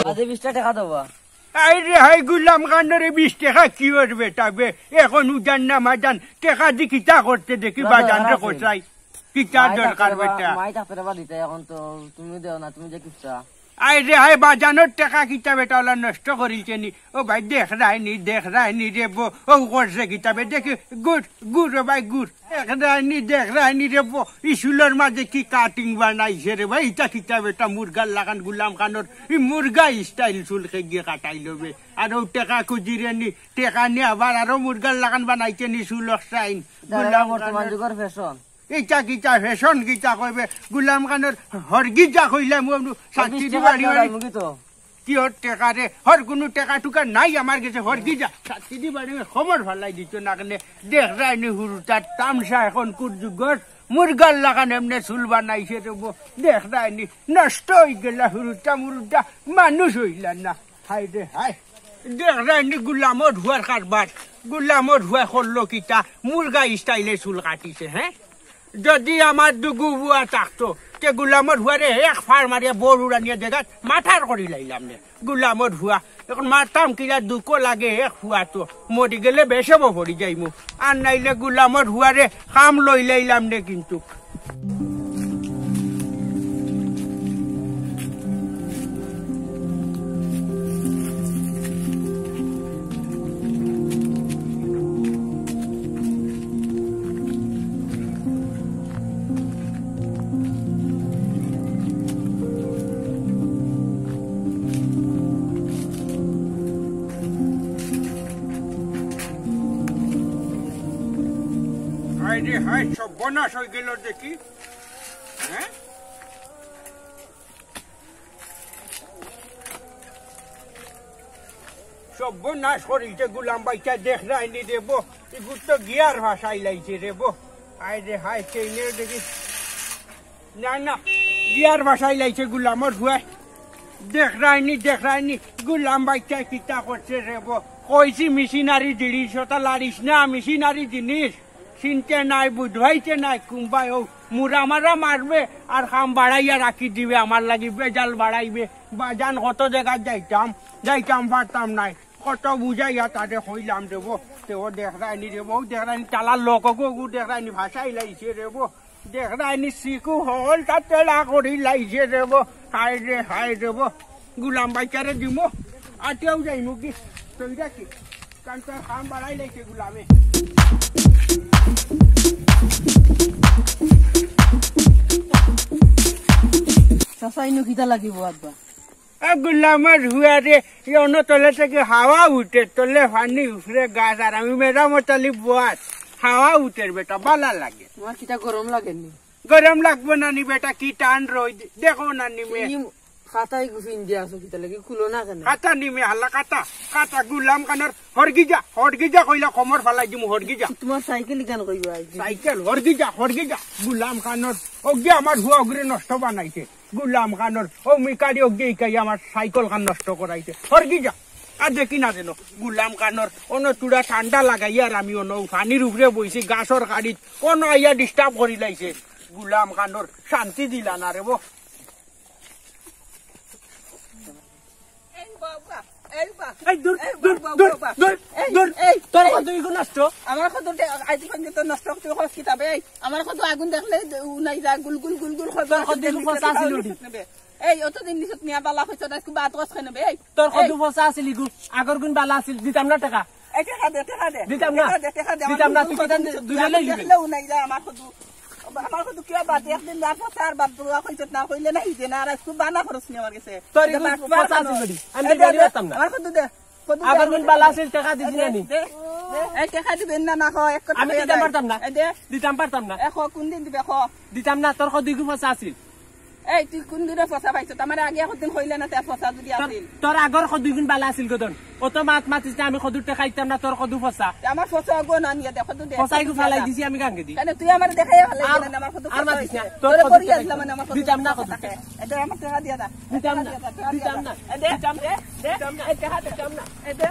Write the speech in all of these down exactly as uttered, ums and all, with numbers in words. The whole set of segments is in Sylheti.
আদে বিশটা টেকা দেবা। আরে হায়, গুলাম খানরে বিশ টেকা কিওর বেটা বে? এখন উজান না মাজান, টেকা দি কিতা করতে দেখি বাজান রে কষাই। কিতা দরকার বেটা? মাই থাকতে রে বা দিতে, এখন তো তুমি দেও না, তুমি যে কিচ্ছা। আরে হায়, বাজানোর টেকা কিতা বেটা ওলা নষ্ট করিলছে নি? ও ভাই, দেখরায়নি, দেখরায়নি রে বো, ও করছে কিতা বে? দেখি, গুড়, গুড় ও ভাই, গুড়। দেখরায়নি, দেখরায়নি রে বো, ই চুলর মাঝে কি কাটিং বানাইছে রে ভাই? ইটা কিতা বেটা মুরগার লাখান গুলাম খানর, ই মুরগা স্টাইল চুল কে গিয়ে কাটাইলো বে। আর ও টেকা খুজিরে নি, টেকা নি আবার আরো মুরগার লাখান বানাইছে নি চুল স্টাইল। দাদা, গুলাম বর্তমান খানর যুগর ফ্যাশন। ইটা কিতা ফ্যাশন কিতা কইবে? গুলাম খানর হরগিজা কইলাম, ও সাক্ষী বিশ দিবাড়ি টেকা বাড়ি। দিলাম, মুখে তো। কিওর টেকা রে? হর কুনু টেকা টুকা নাই আমার গেছে, হরগিজা। সাক্ষী দিবাড়ি খবর ফালাই দিত না কেনে? দেখরায়নি হুরুতার তামশা এখন কুর যুগর মুরগার লাখান এমনে চুল বানাইছে রে বো। দেখরায়নি নষ্ট অই গেলা হুরুতা মুরুতা মানুষ অইলা না। হায় রে হায়। দেখরায়নি গুলামর হুয়ার কারবার। গুলামর হুয়া করলো কিতা? মুরগা স্টাইলে চুল কাটিছে, হ্যাঁ? যদি আমার দুগু হুয়া থাকতো, তে গুলামর হুয়ারে এক ফাড় মারিয়া বউর উড়ানিয়া জাগাত মার্ডার করি লাইলাম নে। গুলামর হুয়া, এখন মারতাম কিলা দুঃখ লাগে, এক হুয়া তো মরি গেলে বেশে পড়ি যাইমু। আর নাইলে গুলামর হুয়ারে কাম লই লাইলাম নে কিন্তু। হায় রে হায়, সর্বনাশ অই গেল দেখি। হ্যাঁ? সর্বনাশ করিছে গুলাম বাইচ্চা, দেখরায়নি রে বো, ইগুর তো গিয়ার ভাসাই লাইছে রে বো। হায় রে হায়, চেইনের দেখি। না, না, গিয়ার ভাসাই লাইছে গুলামর হুয়ায়। দেখরায়নি, দেখরায়নি, গুলাম বাইচ্চায় কিতা করছে রে বো। কইছি মেশিনারি জিনিস, ওটা লাড়িস না, মেশিনারি জিনিস। চিনতে নাই, বুঝবাইতে নাই, কুম্বায় ও মুড়া মারা মারবে, আর কাম বাড়াইয়া রাখি দিবে, আমার লাগি বেজাল বাড়াইবে। বাজান কত জাগাত যাইতাম, যাইতাম পারতাম নায়, কত বুঝাইয়া তারে কইলাম রে বো, তে ও দেখরায়নি রে বো, দেখরায়নি তালার লোক গো, দেখরায়নি ভাসাই লাইছে রে বো। দেখরায়নি শিকু হল তা তেলা করি লাইছে রে বো। হায় রে, হায় রে বো। গুলাম বাইচ্চারে দিমু, আটিয়াও যাইমু কি? তুই দেখি, কারণ তোর কাম বাড়াই লাইছে গুলামে। চাচা, ইনো কিতা লাগিব আব্বা? এ গুলামর হুয়ারে, ই অন্য তলে থাকি হাওয়া উঠে, তলে পানি উফরে গাছ, আর আমি মেরামত আলী বওয়াত, হাওয়া উঠের বেটা, বালা লাগে। তোমার কিতা গরম লাগেনি? গরম লাগবো না নি বেটা, কি টান রইদ, দেখো না নি মে। এই কাতাই গুফিন দিয়া আছো কিতা লাগি, খুলো না কেনে? কাতা নি মে, হালা কাতা, কাতা গুলাম খানর, হরগিজা, হরগিজা কইলা কমর ফালাই দিমু, হরগিজা। তোমার সাইকেল ইখান কইবা আইজ? সাইকেল, হরগিজা, হরগিজা, গুলাম খানর, ওগি আমার হুয়া ওগুরে নষ্ট বানাইছে। গুলাম খানর, ও মিকারি ওগি ইকাই আমার সাইকেল খান নষ্ট করাইছে। হরগিজা, আর দেখি না যেন, গুলাম খানর, অনো তুড়া ঠান্ডা লাগাইয়া আর আমি অনো পানির উপরে বইছি, গাছর কাড়িত, অনো আইয়া disturb করি লাইছে। গুলাম খানর, শান্তি দিলা না রে বো। এই বাবা, এই বা-, এই দূর, এই দূর, বাবা, দূর, বাবা। দূর, এই, দূর। এই, তোর এই। কত ইগু নষ্ট? আমার কত দে-, আইজ পর্যন্ত নষ্ট করতে খরচ কিতাব, এই, আমার কত আগুন দেখলে দে-, উনাই যায়, গুল গুল গুল গুল করে। তোর কত ইগু পচা আছিল ওটি? নেবে। এই, অতদিন নিছত নিয়া বালা হইছে, আজকে বাদ গছ খাই নেবে, এই। তোর কত এই। পচা আছিল ইগু? আগর গুণ বালা আছিল, দিতাম না টেকা। এই টেকা দে, টেকা দে। দিতাম না। টেকা দে, টেকা দে, আমার দিতাম না, গুল গুল তুই করে কিতা নিছত। দূরে আমি লই যাবে। দেখলে উনাই যায়, আমার কত আমার কত কিয়া বাদ, একদিন না পচা আর বাদ দোয়া কইছত না, কইলে না হিজে না, আর আজকে বানা খরচ নি আমার গেছে। তোর এটা ইগু বাদ পচা মার আছে কেন? যদি, আমি এ দে, ডেলিভারি দে, করতাম না। আমার কত দে, কত দে, আবার আমার কোন কত বালা দে। আছিল, টাকা দিছি এ দে, না নি? দে, দে, এই টাকা দিবেন না, না, ক, এক কথা আমি কইয়া দিতাম যায়। পারতাম না। এ দে। দিতাম পারতাম না। এ ক, কোন দিন দিবে, ক? দিতাম না, তোর কত ইগু পচা আছিল। এই, তুই কোন দিনে পচা পাইছত? আমার আগে একদিন কইলে না, তে পচা যদি তোর, আছিল। তোর আগর কত ইগুন বালা আছিল গো দন। অত মাত মাতিস না, আমি কদুর টেকা দিতাম না, তোর কদু পচা। তে আমার পচা গো না নিয়ে দে, কদু দে, পচা ইগু ফালাই দিছি আমি গাঙ্গে দি। কেন তুই আমার দেখাই ফালাই আর, দিলে না, আমার কদু আর পচা মাতিস না, হইছে। তোর তোরে কদু পড়ি টেকা আসলাম না, আমার কদু দিতাম না পচা কদু। থাকে। এ দে, আমার টেকা দিয়া দা। দিতাম না, এ, টেকা দিয়া দিতাম দা। না। এ দে, দিতাম না, এ, টেকা দে। দিতাম না। এ দে।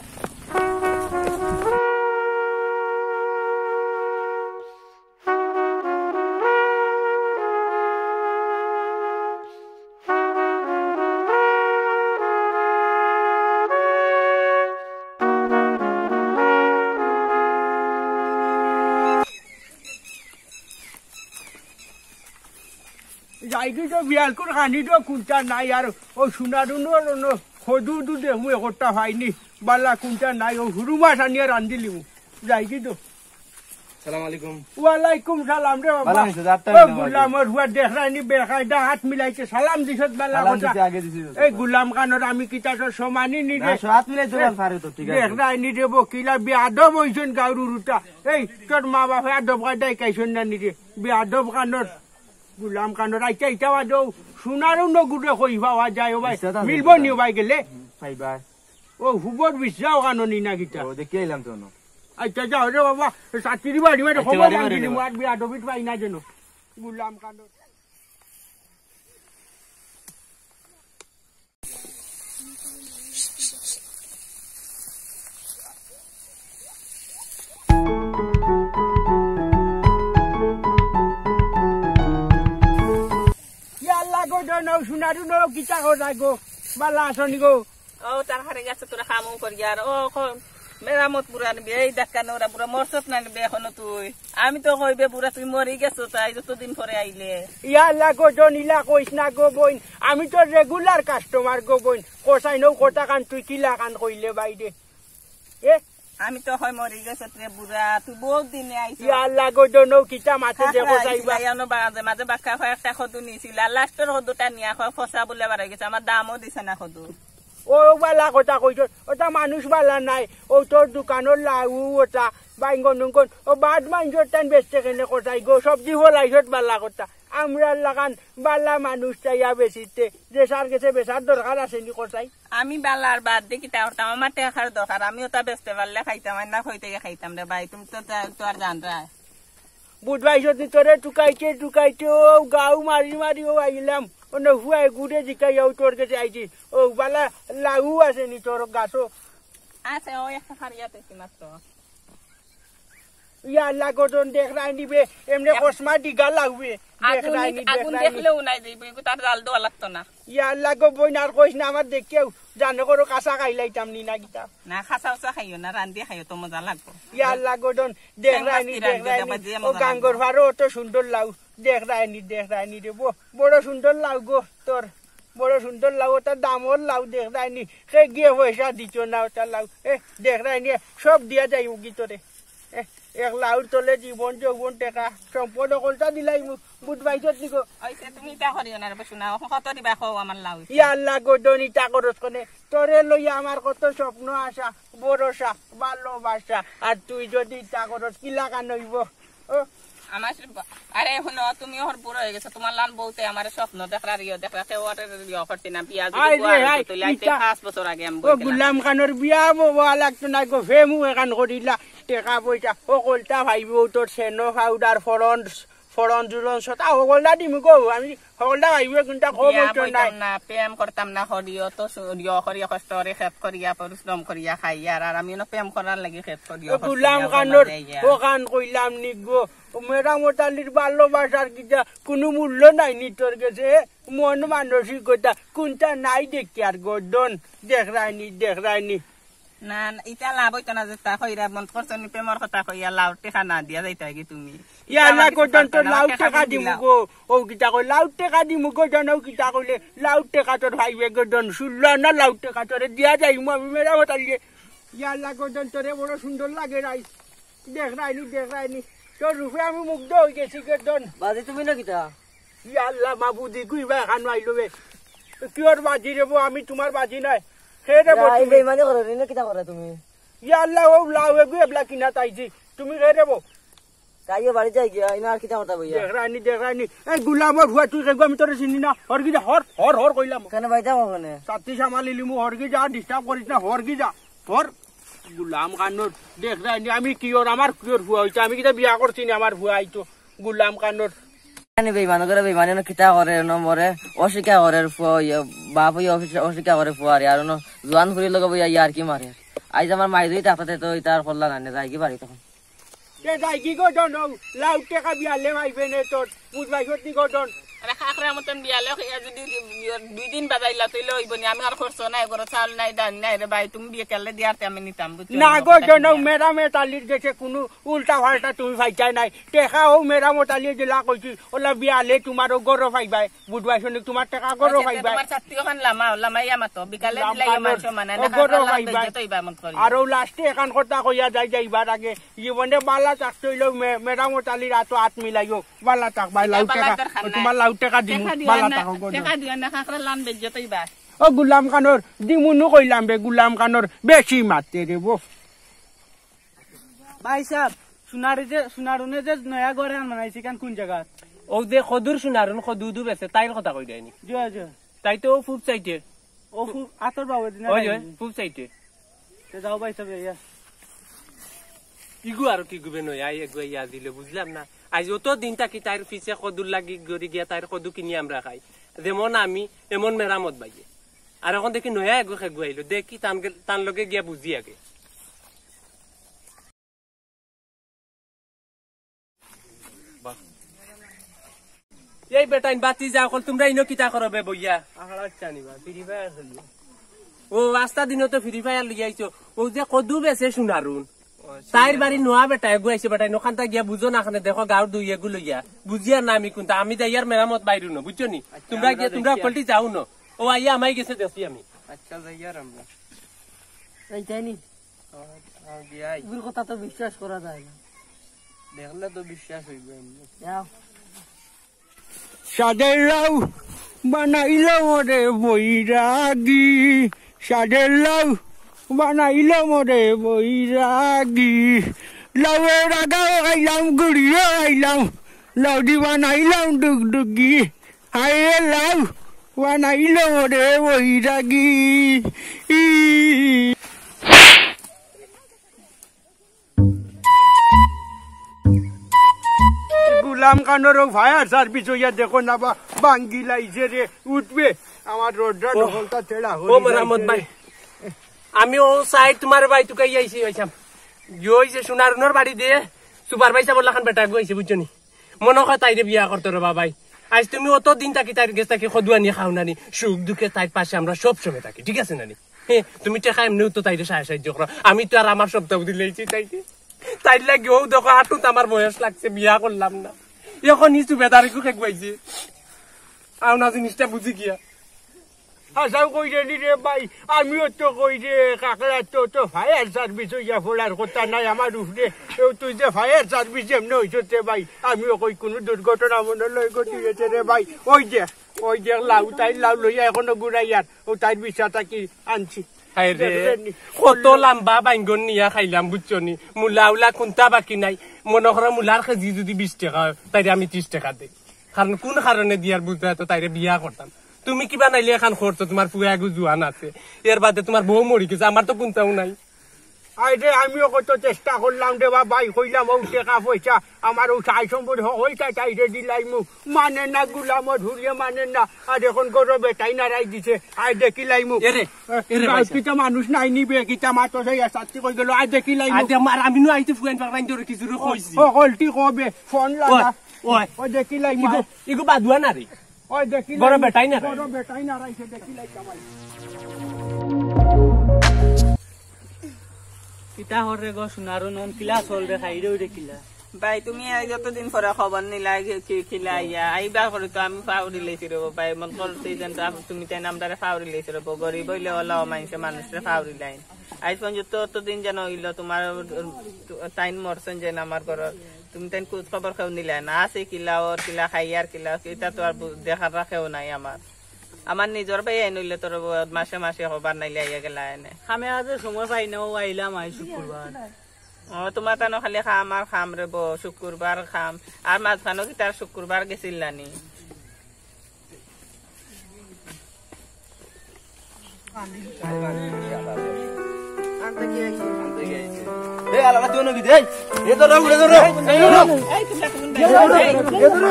আইগি তো বিয়ালকুর খানি তো কুন্তা নাই আর, ও সোনারুনর অনো খদু দু দেখমু একটা পাইনি, বালা কুন্তা নাই, ও হুরু মাছ আনিয়া রান্ধিলিমু। যাইগি তো। সালাম আলাইকুম। ওয়ালাইকুম সালাম রে বাবা। ভালা আছো? যাত্রা ও হইলো গুলামর ফুয়া দেখরায়নি বেকায়দা আত মিলাইছে, সালাম দিছত বালা সালাম কথা। দিছি, আগে দিছি। এই গুলাম খানর আমি কিতা তোর সমানি নি না, রে? সব আত মিলাই তো এ, পারে তো, ঠিক আছে। দেখরায়নি রে বো, কিলা বেয়াদব অইছইন গাউর উরুটা। এই তোর মা বাপে আদব কায়দা হিকাইছইন না নি রে? বেয়াদব খানর, গুলাম খানর। আইচ্ছা, ইটা বাদ দেও, সোনারুনগুরে কই পাওয়া যায় ও ভাই? আচ্ছা, তা মিলবো নি ও ভাই গেলে? পাইবা। ও হুবর বিশ্রাও কানো নি না কিতা? ও, দেখি আইলাম তো অনো। আইচ্ছা, যাও রে বাবা, ছাত্রী বাড়ি বাড়ি আইচ্ছা, খবর বাড়ি বাড়ি দিলি, বাড়ি। মার বিয়া ডবিট পাই না যেন। গুলাম খানর। ইয়াল্লা গো, দনৌ সোনারুনৌ, কিতা কররায় গো? বালা আছো নি গো? ও, তার হারে গেছে তোরা কামও করি আর, ও, ক-, মেরামত বুড়া নিবে, এই দেখা নোরা বুড়া মরছত না নিবে এখনো তুই। আমি তো কইবে বুড়া তুই মরি গেছো, তাই যতদিন পরে আইলে। ইয়াল্লা গো, দন ইলা কইস না গো বইন, আমি তো regular customer গো বইন। কসাই নৌ কথা কান তুই কিলা কান কইলে বাইরে। এ? আমি তো কই মরি গেছত রে বুড়া, তুই বহুত দিনে আইছস। ইয়াল্লা গো, দনৌ কিতা মাতে যে কসাই বা। মাঝে মাঝে বাক্কা কয় একটা কদু নিছিল, আর last-র কদুটা নিয়া কয় ফসা বুলে বারই গেছে, আমার দামও দিছে না কদু। ও বালা কথা কইছস, ওটা মানুষ বালা নায়। ও তোর দোকানর লাউ ওটা, বাইঙ্গন নুঙ্গন, ও বাদ মাইনষর টাইন বেচতে কেনে কসাই গো, সবজি ফলাইছত বালা কথা। আমরার লাখান বালা মানুষ চাইয়া বেচিতে, যে সার গেছে বেচার দরকার আছে নি কসাই? আমি বালা আর বাদ দি কিতা করতাম, আমার টেকার দরকার, আমি ওটা বেচতে পারলে খাইতাম, আর না খাইতে গিয়া খাইতাম রে ভাই, তুমি তো তা-, তো আর জানরায়। বুধবাই যদি তোরে টুকাইতে টুকাইতে ও গাউ মারি মারি ও আইলাম, অনো ফুয়ায় গুড়ে জিকাইয়া ও তোর গেছে আইছি, ও বালা লাউ আছে নি তোর গাছো? আছে, ও একটা ফারিয়া পেছি মাত্র। ইয়াল্লা গো দন দেখরায়নি বে, এমনে এক- কসমা ডিগা লাগবে। আগুন দেখরায়নি, আগুন দেখরায়নি। দেখলেও নাই যাইব, এগু তার জাল দেওয়া লাগতো না। ইয়াল্লা গো বইন আর কইস না, আমার দেখেও জানো করো কাঁচা খাইলাইতাম নি না কিতা। না, কাঁচা উচা খাইও না, রান্ধিয়া খাইও তো মজা লাগবো। ইয়াল্লা গো দন দেখরায়নি, মাছ কি রান্ধি দেখরায়নি। দেবা, যে ও মজা গাঙ্গর লাগবো। ফারো অত সুন্দর লাউ। দেখরায়নি, দেখরায়নি রে, ব-, বড় সুন্দর লাউ গো তোর, বড় সুন্দর লাউ, ওটা দামর লাউ দেখরায়নি, সে গিয়ে পয়সা দিত না ওটা লাউ, এ, দেখরায়নি, সব দিয়া যাইমু গি তোরে। এ, এক লাউর তলে জীবন যৌবন টেকা সম্পদ অকলতা দিলাইমু, বুধবাই যত নিগো। ওই সে তুমি ইটা করিও না রে, বসু না, কত দিবা কও আমার লাউ? ইয়াল্লা গো দন ইটা করস কনে, তোরে লইয়া আমার কত স্বপ্ন আশা, ভরসা, ভালোবাসা, আর তুই যদি ইটা করস কিলাখান অইব? ও। আমার সে বা-, আরে হুনো, তুমি অখন বুড়া অই গেছো, তুমার লান বউতে আমারে স্বপ্ন দেখরা, রিও দেখরা, কেউ আর রিও করতে না, বিয়া যদি আরে বুয়া হাই, হইতো, তাইলে আইতে ইটা পাঁচ বছর আগে আমি ও বইতে না। গুলাম খানর বিয়া বওয়া লাগতো না গো, ফেমু এখান করিলা, টেকা পয়সা, হকলতা পাইবো, তোর সেনো পাউডার, ফরন, ফরন জুলন, সতা হকলতা দিমু গো, আমি হকলতা পাইবো, কিন্তু কম বিয়া হইতো বইতাম নাই। না, প্রেম করতাম না, হরিও তো সু-, রিও করিয়া কষ্ট করে, খেত করিয়া, পরিশ্রম করিয়া খাই, আর, আর আমি অনো প্রেম করার লাগি খেত করিয়া ও কষ্ট গুলাম করিয়া খানর, জমা দেই আর। ওখান কইলাম নি গো, ও মেরামত আলীর ভালোবাসার কিতা কুনু মূল্য নাই নি তোর গেছে? মন মানসিকতা কুনটা নাই দেখি আর গো দন, দেখরায়নি, দেখরায়নি। না, না, ইটা লাভ অইতো না, যেটা কইরা মন করছো নি, প্রেমর কথা কইয়া লাউর টেকা না দিয়া যাইতায় গি তুমি। ইয়া ইটা আল্লাহ আমার গো দন, তোর দরকার নাই, লাউর টেকা দিমু গো। ও কিতা কই, লাউর টেকা দিমু গো দন, ও কিতা কইলে, লাউর টেকা তোর পাইবে গো দন, ষোলো আনা লাউর টেকা তোরে দিয়া যাইমু আমি মেরামত আলীয়ে। ইয়া আল্লাহ গো দন, তোরে বড় সুন্দর লাগে রাই। দেখরায়নি, দেখরায়নি। তোর রূপে আমি মুগ্ধ অই গেছি গো দন। বাজি তুমি না কিতা? ইয়া আল্লাহ, মাবুদি, গুইবা এখানো আইলো বে। কিওর বাজি রে বো, আমি তুমার বাজি নায়। হে রে বো না, এই তুমি। বেইমানি করো রে, না কিতা করো তুমি? ইয়া আল্লাহ, ও লাউ এগু এবলা কিনা তাইজি। তুমি হে রে বো। তাইও বাড়ি যাই গিয়া, ইনো আর কিতা কথা কইয়া? দেখরায়নি, দেখরায়নি। এই গুলামর ফুয়া, তুই কেগু, আমি তোরে চিনি না। হরগি যা, হর, হর, হর কইলাম। কেনে বাইতা কখনে? সাত্তি সামাল ইলিমু, হরগি যা, disturb করিস না, হরগি যা। হর। গুলাম খানর, দেখরায়নি, আমি কিওর, আমার কিওর ফুয়া অইছে, আমি কিতা বিয়া করছি নি আমার ফুয়া আইতো। গুলাম খানর। আনি বেইমান করে, বেইমানি অনো কিতা করে, অনো মরে অস্বীকার করে ফুয়া, ইয়ে, বাপ অইয়া অস্বী-, অস্বীকার করে ফুয়া, আর অনো জোয়ান ফুরির লগে বইয়া ইয়ারকি মারে। আইজ আমার মাই দুই টাকাতে তো ইতা আর করলা না, নে যাইগি বাড়ি তখন। এ যাইগি গো দন, লাউ টেকা বিয়ালে মাইবে নে তোর, বুঝবাই সত্যি গো দন। আরে খাকরা মতন বিয়ালে কইয়া যদি দুই দিন বাজাইলা তইলে অইবো নি? আমি আর খরচ নাই, ঘরো চাউল নাই, ডাল নাই রে ভাই, তুমি বিয়া কেলে দিয়ার তে আমি নিতাম, বুঝছো না নি? গো, কথা জনক শুনিয়া। মেরামত আলীর গেছে কুনু উল্টা পাল্টা তুমি পাইতায় নায়। টেকা অউ মেরামত আলীয়ে যেলা কইছিল, অলা বিয়ালে তুমার অউ ঘরো পাইবায়, বুঝবায় শুনি তুমার টেকা ঘরো আচ্ছা, তে পাইবায়। তুমার ছাত্তি অখান লামাও, লামাইয়া মাতো, বিকালে লামাও, দিলাই ঘরো মানুষ মানে, না ঘরো খাকরা লাম পাইবায়। বেইজ্জত অইবা মত করি। আর অউ লাস্টে এখান কথা কইয়া যাই, যাইবার আগে, জীবনে বালা থাকতে অইলেও মে-, মেরামত আলীর আতো আত মিলাইও। বালা থাক ভাই, লাউ টেকা, তুমার লাউ টেকা দিমু, বালা থাকো গো। টেকা দিও না, খাকরা লাম বেইজ্জত অইবা। ও গুলাম খানর, দিমুনু কইলাম বে, গুলাম খানর বেশি মাতে রে বো। ভাইসাব, সোনারুনে যে নয়া ঘর আন বানাইছে, ইখান কুন জাগাত? অউ যে কদুর সোনারুন, কদু উদু বেচে, তাইর কথা কইরায়নি। জি, জি। তাই তো অউ ফুব সাইডে। অউ ফুব, আতর বাবু দিনা অই, অই, ফুব সাইডে। তে যাও ভাইসাব, ইয়া। ইগু আরো কিগু বে নয়া এগু আইয়া দিল, বুঝলাম না। আইজ অত দিন থাকি তাইর পিছে কদুর লাগি গড়ি গিয়া তাইর কদু কিনি আমরা খাই। যেমন আমি, এমন মেরামত ভাইয়ে। আর অখন দেখি নয়া এগু খেগু আইলো। দেখি তান গে-, তান লগে গিয়া বুঝি আগে। এই বেটাইন বাতি যা অকল, তুমরা ইনো কিতা করো বে বইয়া? আহড়া চানি বা, Free Fire খেলি। ও, আস্তা দিনো তো Free Fire লইয়া আইছো। অউ যে কদু বেচে সোনারুন। ও, তাইর বাড়ি নয়া বেটা এগু আইছে বেটাইন, অখানতা গিয়া বুঝো না, অখানে দেখো গাউর দুই এগু লইয়া। বুঝিয়ার না আমি কুনতা, আমি যাইয়ার মেরামত বাইরু না, বুঝছো নি? আচ্ছা, তুমরা আমরা গিয়া, তুমরা দেখি। অকলটি যাও না। ও আইয়া আমাই গেছে দেখি আমি। আচ্ছা, যাইয়ার আমরা। এই যাইনি। ও, ও, গিয়াই। এগুর কথা তো বিশ্বাস করা যায় না। দেখলে তো বিশ্বাস অইবো এমনে। যাও। সাদের লাউ বানাইল মোরে বৈরাগী, সাদের লাউ বানাইল মোরে বৈরাগী। লাউয়ের আগাও খাইলাম, গুড়িও খাইলাম, লাউ দি বানাইলাম ডুগডুগি। হায় রে লাউ বানাইল মোরে বৈরাগী। ই। গুলাম খানর অউ fire service অইয়া দেখো না বা, ভাঙ্গি লাইছে রে, উঠবে। আমার রডটা ও, দখলটা ছেড়া ও হরি মেরামত লাইছে ভাই, রে। আমি অউ সাইড তুমার ভাই তুকাই আইছি, আইছাম। ইয়ো, অউ যে সোনারুনর বাড়ি দে, supervisor বললা খান বেটা গো আইছে, বুঝছো নি? মনো কয় তাইরে বিয়া করতো রে বাবাই। আইজ তুমি অত দিন থাকি তাইর গেছ থাকি কদু আনি খাও না নি, সুখ দুঃখে তাইর পাশে আমরা সব সময় থাকি, ঠিক আছে না নি? হে, তুমি টেকা এমনেও তো তাইরে সাহায্য সাহায্য করো, আমি তো আর আমার সবটাও দিলাইছি তাইরে। তাইর লাগি অউ দেখো আটুত আমার বয়স লাগছে, বিয়া করলাম না। অখন ই সুবেদার এগু খেগু আইছে। আও না জিনিসটা বুঝি গিয়া। হাছাউ কইরে নি রে ভাই, আমিও তো কই রে, কাকড়া তো, তো fire service অইয়া পড়ার কথা নায় আমার উপরে। এও তুই যে fire service এমনে অইছস রে ভাই, আমিও কই কুনু দুর্ঘটনা মনে লয় ঘটি গেছে রে ভাই। অউ যে, অউ যে লাউ, তাইর লাউ লইয়া অখনো ঘুরাইয়ার, অউ তাইর বিছা থাকি আনছি। হায় রে, দেখলেন নি? কত লাম্বা বাইঙ্গন নিয়া খাইলাম, বুঝছো নি? মুলা উলা কুনতা বাকি নাই। মনো করো মুলার কেজি যদি বিশ টেকা অয়, তাইরে আমি ত্রিশ টেকা দেই। কারণ কুন কারণে দিয়ার বুঝতায় তো তাইরে বিয়া করতাম। তুমি কিবা নাইলে এখান করছো, তুমার ফুয়া এগু জুয়ান আছে, এর বাদে তুমার বউ মরি গেছে, আমার তো কুনতাও নাই। আরে আমিও কত চেষ্টা করলাম রে বাবাই, কইলাম অউ টেকা পয়সা, আমার অউ সাই সম্পদ হকলতা তাইরে দিলাইমু, মানে না গুলামর হুরিয়ে মানে না, আর অখন ঘরো বেটাইন আরাই দিছে, আয় দেখিলাইমু। এরে, এরে ভাই, কিতা মানুষ নাই নি বে, কিতা মাতো সেই শাস্তি কই গেল, আয় দেখিলাইমু। আরে আমার আমি নু আইতে ফুয়াইন ফাকরাইন ধরে কিছু রে কইছি। হকলটি কবে, ফোন লাগা। ওই, ওই। ওই দেখিলাইমু। ইগু, ইগু বাদুয়া না রে। ওই দেখি বড় লাই, বেটাই না বড় বেটাই না রাইছে, দেখি লাই কামাই। কিতা হর রে গো, সোনারু নন কিলা চল রে, খাই রে, ওই রে কিলা। ভাই, তুমি আজ অতদিন পরে খবর নিলা, কি, কি, কিলা আইয়া? আইবার পরে তো আমি ফাউরি লাইছি রে ভাই, মন করছে যেন তো আপ-, তুমি তাই নামদারে ফাউরি লাইছি রে, গরিব অইলে অলা মাইনষে মানুষরে ফাউরি লাইন। আজ পর্যন্ত অতদিন যেন অইল, তুমার, তাইন মরছইন যেন আমার ঘরর। তুমি তাইন খোঁজ খবর কেউ নিলায় না, আছে কিলা, অর কিলা, খাইয়ার কিলা, ইতা তো আর বু-, দেখার রাখেও নাই আমার। আমার নিজর ভাইয়াইন অইলে তোর ব-, মাসে মাসে হবার নাইলে আইয়া গেলা এনে। কামে আজে সময় পাই না, অউ আইলাম আইজ শুক্রবার। ও, তুমার তানো খালি কাম আর কাম রে বো, শুক্রবার কাম। আর মাঝখানো কিতার শুক্রবার গেছিলা নি? এই আলাদা তুই নাকি দে। এ ধরো, উড়ে ধরো। এই ধরো। এ ধরো। এ ধরো।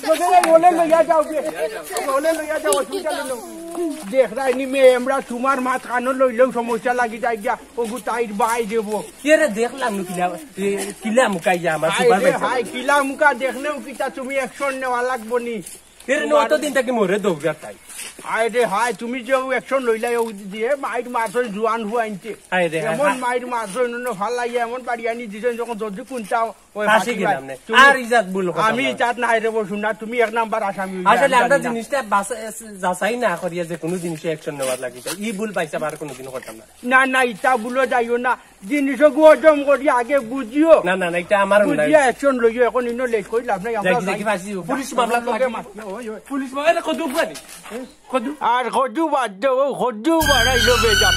ওলে লইয়া যাও গে। ওলে লইয়া যাও, অসুবিধা নেই। দেখরায়নি মেয়ে, আমরা তুমার মাত কানো লইলেও সমস্যা লাগি যায় গিয়া। ওগু তাইর বাই দেবো। এরে দেখলাম নু কিলা, এ, কিলা মুকাইয়া আমার হায় সুপার রে ভাইসাব। হায়, কিলা মুকা দেখলেও কিতা তুমি অ্যাকশন নেওয়া লাগবো নি? এরে নু অতদিন থাকি মোরে দৌড়ার তাই। হায় রে হায়, তুমি যে অ্যাকশন লইলাই ও দিয়ে, মাইর মারছইন জুয়ান হুয়াইন্তে। হায় রে হায়, এমন হায়। মাইর মারছইন, অন্য ফালাইয়া এমন বাড়ি আনি দিছইন যখন যদি কুন্তা ওই ফাঁসি ফাঁসি গেলাম ভাই। নে। তুমি আর ইজাত ভুল কথা আমি না। ইজাত নাই রে বসু না, তুমি এক নাম্বার আসামি হইয়া আসলে আমি আমরা জানি না। জিনিসটা বাস-, যাচাই না করিয়া যে কোনো জিনিসে অ্যাকশন নেওয়ার লাগি, ই ভুল ভাইসাব আর কোনোদিন করতাম না। না, না, ইতা ভুলো যাইও না। জিনিস ওগু হজম করি আগে বুঝিও। না, না, না, ইটা আমার না। বুঝিয়া অ্যাকশন লইও, এখন ইনো লেট করি লাভ নাই, আমরা দেখি, দেখি, যাই। ফাঁসি দিব। পুলিশ মামলা তো আগে আগে। মার-, ওই, ওই। পুলিশ মামলা কত উপায়? কত? আর কত বাদ দেও, কত বাড়াইলো বেজার।